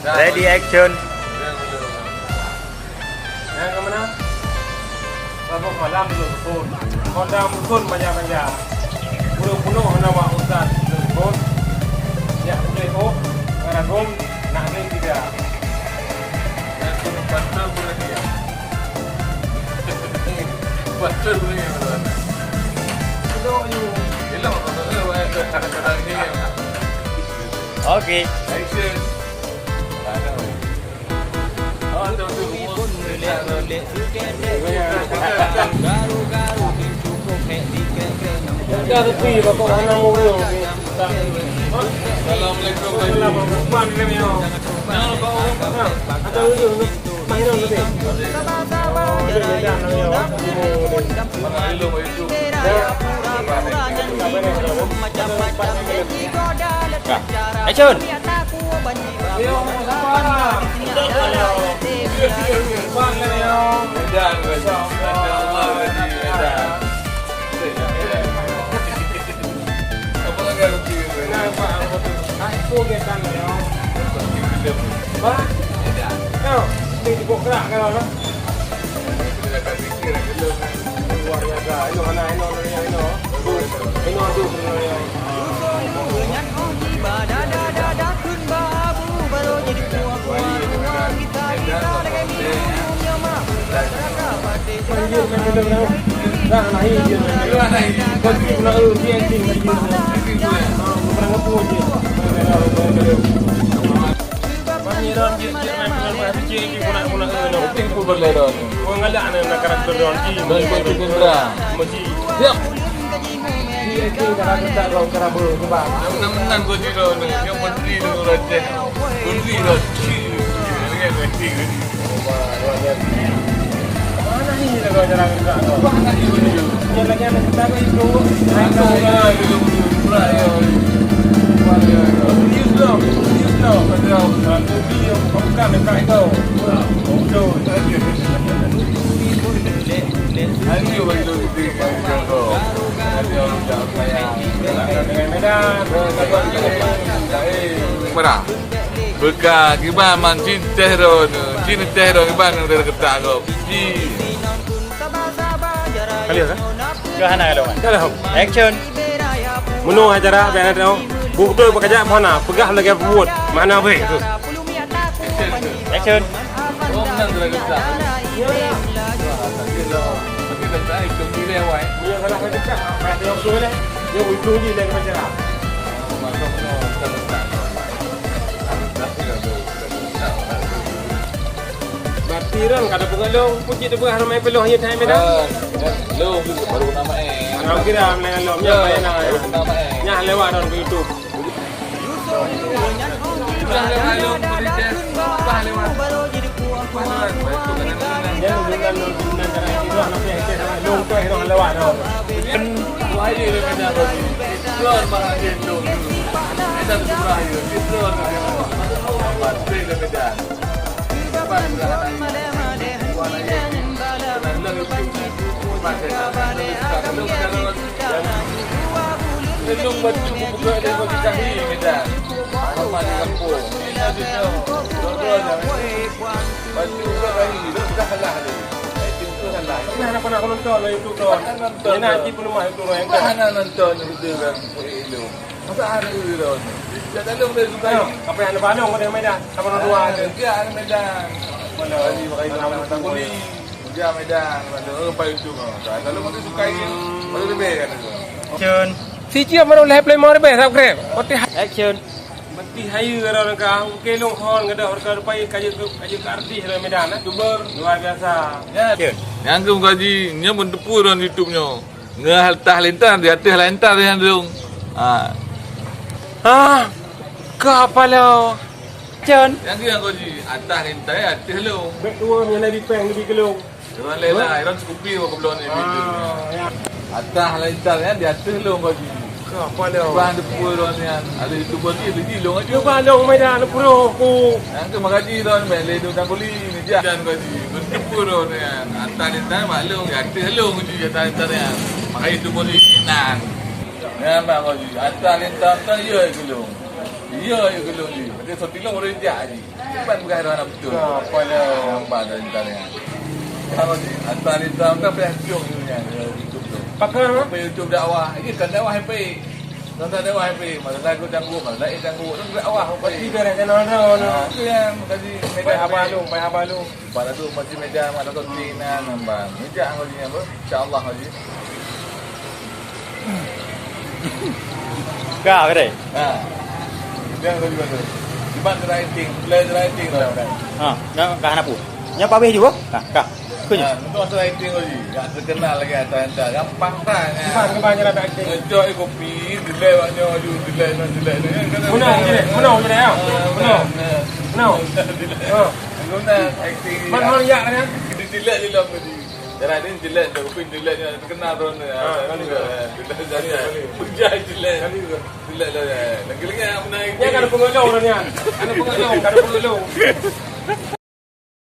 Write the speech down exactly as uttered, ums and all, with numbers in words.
Ready, action. Nyang keumeunang, saboh malam dulu dukon. Honda Muson panjang-panjang. Ureueng bunoe hana wak urusan dukon. Nyak puléh ôk, ngon ragom, nak lé tiga. Nyan keuneuk bantu pun lagi, ya. Bantu pun lagi, ya. Elok, elok, elok, elok, elok. Oke. Action. Action. Siap. Meunan-meunan keu jinoe, nyang menteri deungon raja. Menteri dah. Meunan. Beuka kiban man cit teh droeneuh, cit teh droeneuh kiban nyang teuketak gob. Ji. Ka lheueh, kan? Ka hana ka lheueh, kan? Ka lheueh. Action. Meunoe hai cara biasa teuh. Beutôi peukajak hana, peugah lagèe peubuet. Mana beh tu? Action. Berarti ron kada peugah lôn, pun cit teupeugah ramai peuleuh ayat hai medan. Ah, lôn baru nama eh. Anak kira medan lôn, ya, baru nama eh. Nyah lewat ron ke YouTube. Lôn bantu buka dari bagi tahi, Medan. Sama di kampung. Bantu buka tahi, lôn dah lah ni. Itu salah. Nah, nak pernah nonton lah YouTube tu. Pernah nonton. Ini nak pergi rumah YouTube tu. Pernah nonton YouTube kan. Masa ada tu. Dah dalam dah suka. Apa yang ada balong pada Medan? Sama dua ada. Dia ada Medan. Mana? Bali pakai nama Tangkuli. Ujar Medan, mana? Eh, pakai YouTube. Kalau mesti suka ini, baru lebih kan tu. Cun. Si Jia baru lhèe play mau lebih subscribe. Oke. Action. Meuti hayeue droe ka, oke lôn hon geudoh, ka rupai ka jeuet, ka jeuet keu artis droe Medan, eh. YouTuber. Luar biasa. Ya. Cun. Nyang keu gaji, nyoe pun teupeu droe YouTube nyoe. Ngeutah lintang, di ateueh lintang nyan dong. Ha. Ah, ka apa lo? Cun. Nyang keu gaji, atah lintang, ateueh lôn. Bèk tuwo nyan di pèng di keulong. Orang lain lah, orang sukupi orang kebelah ni. Ah, ya. Atah lintang nyan di ateueh lôn gaji. Ka apa lo? Bang teupeu droe nyan. Ada YouTuber ni, ada di lôn aja. Cuba lôn Medan pura ku. Yang tu magaji droe, main le duduk kuli ni je. Dan gaji, teupeu droe nyan. Atah lintang bak lôn, ateueh lôn gaji atah lintang nyan. Makanya YouTuber ni nyan. Nyan bang gaji. Atah lintang kan ya ke lôn. Ya, ya, gelung ni. Berarti soti long boleh jak ni. Bukan peugah dah anak betul. Ha, apa dia? Nampak dah cerita ni. Kalau di, asal cerita kan payah cium ni yang, eh, YouTube tu. Pakar, ha? Sampai YouTube dakwah. Ini kan dakwah yang baik. Tentang dakwah yang baik. Masalah aku cangguh, masalah eh cangguh. Itu dakwah yang baik. Berarti beres channel dah, no? Ha, tu yang tadi. Baik abah lu, baik abah lu. Pada tu masih meja, mana tu tinggi nan, nampak. Meja aku ni apa? Insya Allah, Haji. Ka, kadai? Ha. Dia Haji bagus. Sebab dia writing, boleh dia writing lah, kan? Ha, dah ka hana pu. Nya pabeh juga? Ha, ka. Kunyah. Ha, untuk masa writing, Haji. Tak terkenal lagi, tak, tak gampang tak, kan? Cuba, cuba je lah, tak acting. Ngejok, eh, kopi, delete banyak, Haji, delete, delete, delete. Kan, mana, kan, mana, mana, ya? Ha, mana? Mana? Delete. Ha. Guna acting. Mana, ya, kan? Delete je lah, Haji. Cara ni jelek tu, rupin jelek ni, terkenal tu ni. Ha, kali tu. Jelek jari. Bujai jelek. Kali tu. Jelek lah. Lagi-lagi yang menang. Dia kan ada pengeluh orang ni. Ada pengeluh, ada pengeluh.